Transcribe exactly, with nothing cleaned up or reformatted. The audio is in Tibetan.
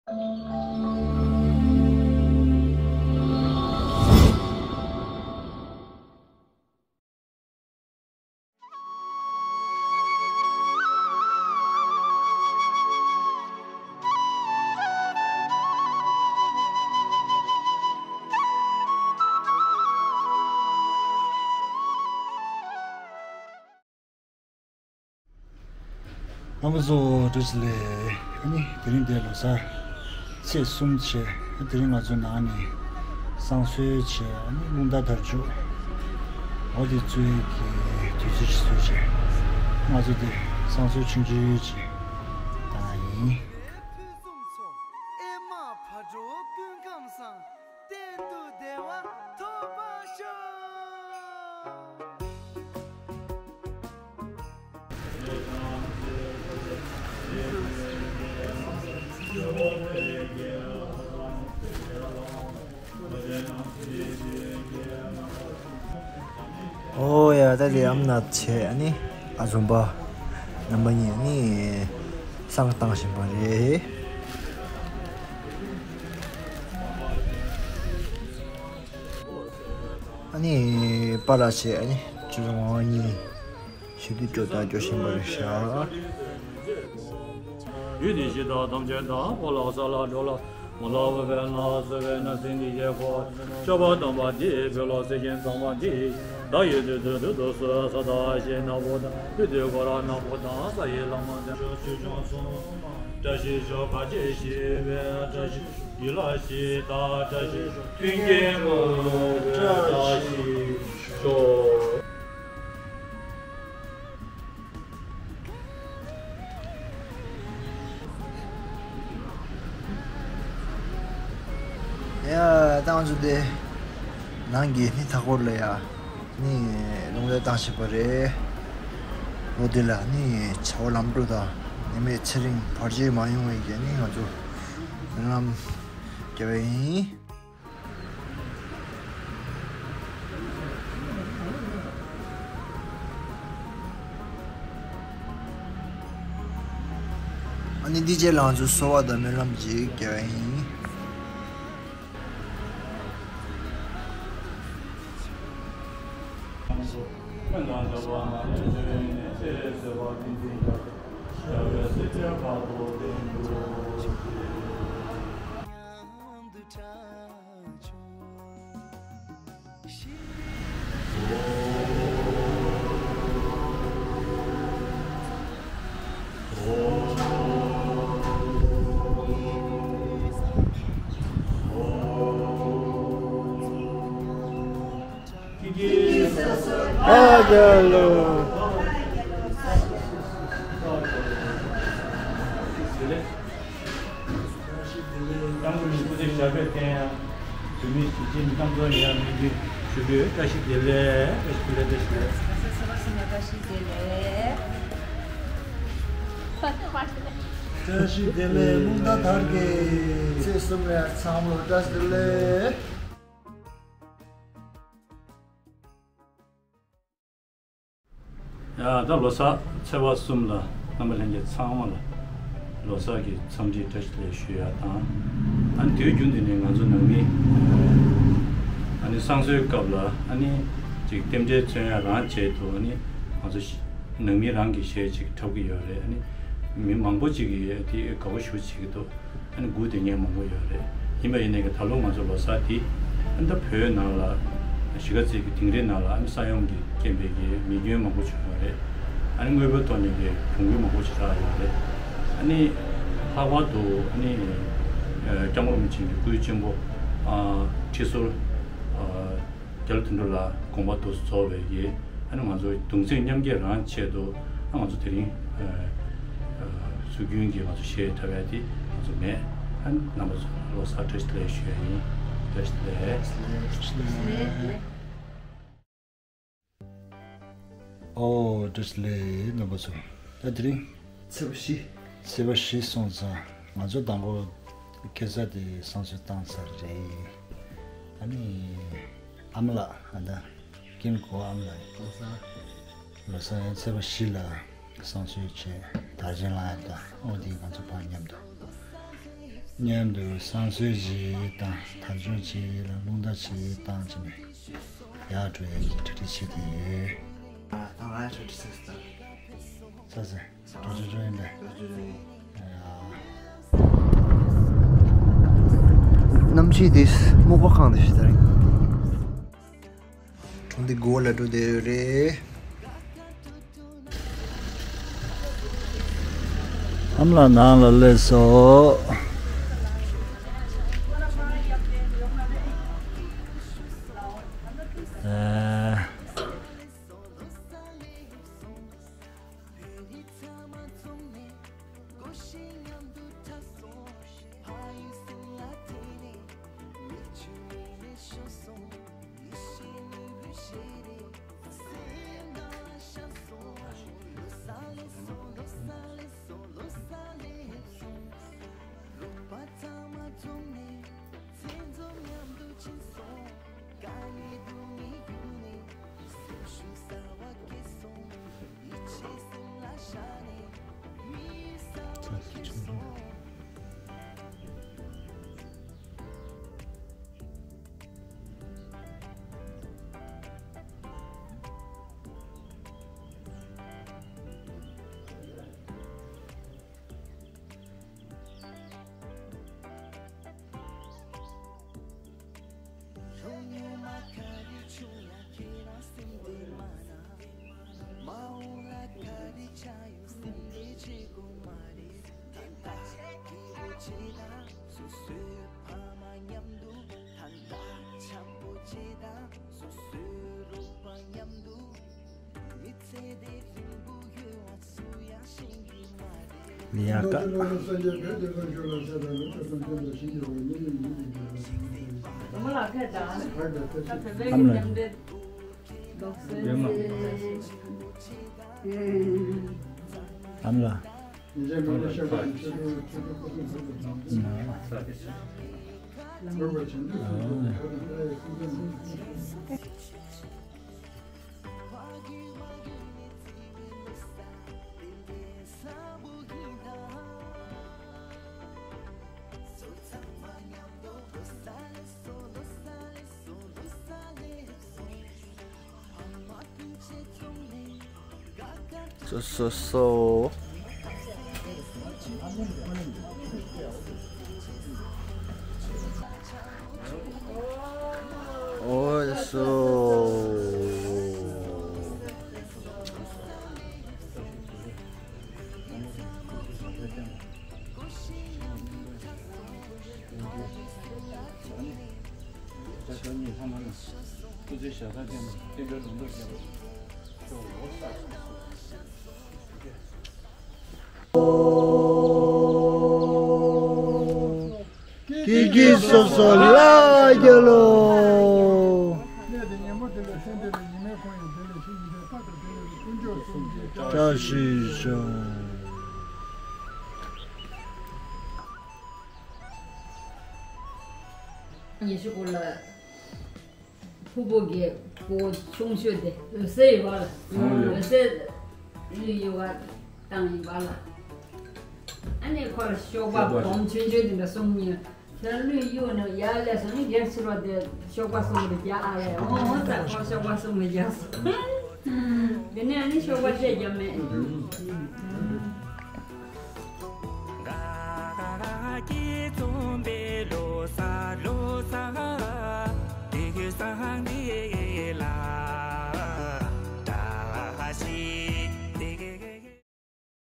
རྣམ་པ་ཚོ་བཀྲ་ཤིས་བདེ་ལེགས། ཨ་ནི་དེ་རིང་འདིར་ལོ་གསར་ཚེས་གསུམ་བྱས། དེ་རིང་ང་ཚོ་ནང་ནས་བསང་གསོལ་བྱས། ཨ་ནི་རླུང་རྟ་དར་ལྕོག་འོ་དེ་བཙུགས་ཀྱི་དུས་ཚོད་ཅིག་བཟོས་བྱས། ང་ཚོ་དེ་བསང་གསོལ་ཆུང་ཆུང་ཅིག་བཏང་ཡིན། ཕུན་སུམ་ཚོགས། ཨེ་མ་བག་དྲོ་སྐུ་ཁམས་བཟང་། གཏན་དུ་བདེ་བ་ཐོབ་པར་ཤོག། ཨོ་ཡ། ད་དེ་ཨམ་ན་ཆེ། ཨ་ནི་ཨ་ཛོམ་པ་རྣམ་པ་གཉིས་ཨ་ནི་བསང་བཏང་བཞིན་པ་རེད། ཨ་ནི་པ་ར་ཆེ། ཨ་ནི་ཅི་རང་བ་གཉིས། ཞི་བདེ་སྐྱོ་དང་སྐྱོ་ཤིང་པར་ཤར། ཡུལ་དེའི་གཞི་བདག་ཐམས་ཅད་དང་། འཁོར་ལ་ས་ལ་འགྲོ་ལ་མ་ལ་བབས་པས་ན་གསོད་པས་ན་སྲིད་འདི་ཡི་འཁོར། སྐྱོབ་པ་དམ་པ་འདི་ཡི་བོད་ལ་སྲིད་ཞིང་གཙང་མ་འདི་ཡི། བདག་ཡོད་དུས་དུས་དུས་དུས་སུ་ས་དང་ཞིང་ནག་པོ་དང་། ཡུལ་དུས་ཁོ་རང་ནག་པོ་དང་། ས་ཡི་ལམ་མ་འདི་ཆོས་ཆོས་སྐྱོང་སྲུང་། བཀྲ་ཤིས་ཤོག་བར་ཆད་ཞི་བའི་བཀྲ་ཤིས། ཡུལ་ལ་ཞི་དང་བཀྲ་ཤིས་ཤོག་མཐུན་རྐྱེན་མ་ལུས་པའི་བཀྲ་ཤིས་ཤོག་ཡ། ཏང་ཚུ་དེ་ནང་གི་ནི་མཐའ་འཁོར་ལ་ཡ་ནི་རླུང་རྟ་བཏང་བཞིན་པ་རེད། ལོ་འདི་ལ་ནི་བྱ་བ་ལམ་འགྲོ་དང་ནད་མེད་ཚེ་རིང་བར་ཆད་མ་ཡོང་བའི་གི་ནི་ང་ཚོ་སྨོན་ལམ་རྒྱབ་པ་ཡིན། ཨ་ནི་འདི་རྗེས་ལ་ང་ཚོ་གསོལ་བ་དང་སྨོན་ལམ་ཅིག་རྒྱག་ཡིན། ཨ་ཡ་ལོ། བཀྲ་ཤིས་བདེ་ལེགས། སྐྱབས་མགོན་སྐུ་ཚེ་ཞབས་པད་བརྟན། བོད་མི་གཅིག་གཅིག་མི་ཐམས་ཅད་ཡང་མི་འདི་ཞུ་དུས་བཀྲ་ཤིས་བདེ་ལེགས། བཀྲ་ཤིས་བདེ་ལེགས། བཀྲ་ཤིས་བདེ་ལེགས། བཀྲ་ཤིས་བདེ་ལེགས། རླུང་རྟ་དར་གྱི་ཚེས་གསུམ་ལ་ཚང་མ་ལ་བཀྲ་ཤིས་བདེ་ལེགས། ཡ། ད་ལོ་གསར་ཚེས་པ་གསུམ་ལ་རྣམ་པ་ལྷན་རྒྱས་ཚང་མ་ལ་ལོ་གསར་གྱི་འཚམས་འདྲི་བཀྲ་ཤིས་བདེ་ལེགས་ཞུ་ཡ་དང་། ཨ་ནི་དུས་རྒྱུན་དུ་ནས་ང་ཚོ་ནང་མི་ཨ་ནི་བསང་གསོལ་སྐབས་ལ་ཨ་ནི་ཅིག་རྟེན་འབྲེལ་མཚོན་ཡ་རང་ཆེད་དུ་ཨ་ནི་ང་ཚོ་ནང་མི་རང་གི་གཞས་ཅིག་འཁྲབ་ཀྱི་ཡོད་རེད། ཨ་ནི་མི་མང་པོ་ཅིག་གིས་དེ་དགའ་པོ་ཞེ་པོ་བྱེད་ཀྱི་འདུག་ཨ་ནི་སྒུག་བསྡད་མཁན་མང་པོ་ཡོད་རེད། ཡིན་པ་ཡིན་ནའི་ད་ལོ་ང་ཚོ་ལོ་གསར་འདི་ཨ་ནི་ད་བོད་ནང་ལ་གཞིས་ཀ་རྩེ་གི་དིང་རི་ནང་ལ་ཨ་ནི་ས་ཡོམ་གྱི་རྐྱེན་པས་ཀྱི་མེ་སྐྱོན་མང་པོ་བྱུང་བ་རེད། ཨ་ནི་དངོས་པོའི་ཐོག་ནས་ཀྱི་གྱོང་གུད་མང་པོ་ཞིག་རག་ཡོད་རེད། ཨ་ནི་ལྷག་པར་དུ་ཨ་ནི་སྐྱབས་མགོན་རིན་པོ་ཆེ་གི་སྐུའི་གཅེན་པོ་ཁྲི་ཟུར་རྒྱ་ལོ་དོན་གྲུབ་ལགས་དགོངས་པ་འདུག་སེ་རྫོགས་པའི་གི་ཨ་ནི་ང་ཚོ་གདུང་སེམས་མཉམ་སྐྱེད་རང་ཆེད་དུ་ཨ་ང་ཚོ་དེ་རིང་ཨ་ཨ་སྲོལ་རྒྱུན་གྱི་ང་ཚོ་གཞས་འཁྲབ་ཡ་དེ་ང་ཚོ་མེད། ཨ་ནི་རྣམ་པ་ཚོ་ལོ་གསར་བཀྲ་ཤིས་བདེ་ལེགས་ཞུ་ཡ་ཡིན། བཀྲ་ཤིས་བདེ་ལེགས། ཨོ་བཀྲ་ཤིས་བདེ་ལེགས་རྣམ་པ་ཚོ། ད་དེ་རིང་ཚེས་པ་བཞི། ཚེས་པ་བཞི་སོང་ཙང་ང་ཚོ་དང་པོ་ཁ་སང་དེ་བསང་གསོལ་བཏང་ཚར་རེད། ཨ་ནི་ཨ་མ་ལགས་ཨ་ད། ཀིན་གོ་ཨམ་ལ། ལོ་གསར། ལོ་གསར་ཡང་ཚེས་པ་བཞི་ལ་བསང་གསོལ་བྱས་དར་ཆེན་ལ་ཡང་དང་ཨོ་དེ་ང་ཚོ་ཕར་མཉམ་དུ། མཉམ་དུ་བསང་གསོལ་ཅིག་དང་དར་ལྕོག་ཅིག་ལ་རླུང་རྟ་ཅིག་བཏང་བྱས་ནས་ཡར་འགྲོ་ཡས་ཀྱི་གྲ་སྒྲིག་བྱེད་ཀྱི་ཡོད། ཨ། ད་ང་ཡང་གྲ་སྒྲིག་བྱེད་ཀྱི་ཡོད། ཚ་ཚ། འགྲོ་ཆོག་ཆོག་ཡིན་པས། གནམ་གཤིས་འདི་སྨུག་པ་གང་འདྲ་ཞིག་ད་རིང་། གྲོང་སྡེ་དགུ་པ་ལ་འགྲོ་བསྡད་ཡོད་རེད། ཨ་མ་ལགས་ནང་ལ་སླེབས་སོང་། ཨེ། ལི་ཡ་ཀ། ཨ་མ་ལགས། ཨ་མ་ལགས། སོ་སོ་སོ། ཨོ་སོ། ཀི་ཀི་སོ་སོ་ལ་རྒྱལ་ལོ། བཀྲ་ཤིས་ཤོག། ཉི་ཤུ་དགུ་ལ་ཕུ་བོ་གི་ཕུ་བོ་ཆུང་ཤོས་དེ་འོད་ཟེར་ཡོད་པ་ལ། འོད་ཟེར་གླུད་གཡུག་ག་བཏང་ཡིན་པ་ལ། ཨ་ནི་ཁོར་གཤོག་པ་སྦོམ་ཆུང་ཆུང་དེ་འདྲ་གསུམ་གཉིས། དེ་གླུད་གཡུག་ནས་ཡར་སླེབས་སོང་ནི་སྒེར་ཕྱིར་བ་དེ་གཤོག་པ་གསུམ་དེ་རྒྱ་ཨ་ལས་འོང་ས་ཁོར་གཤོག་པ་གསུམ་རྒྱག་སོང་། དེ་ནས་ཨ་ནི་གཤོག་པ་བཅས་རྒྱབ་མེད།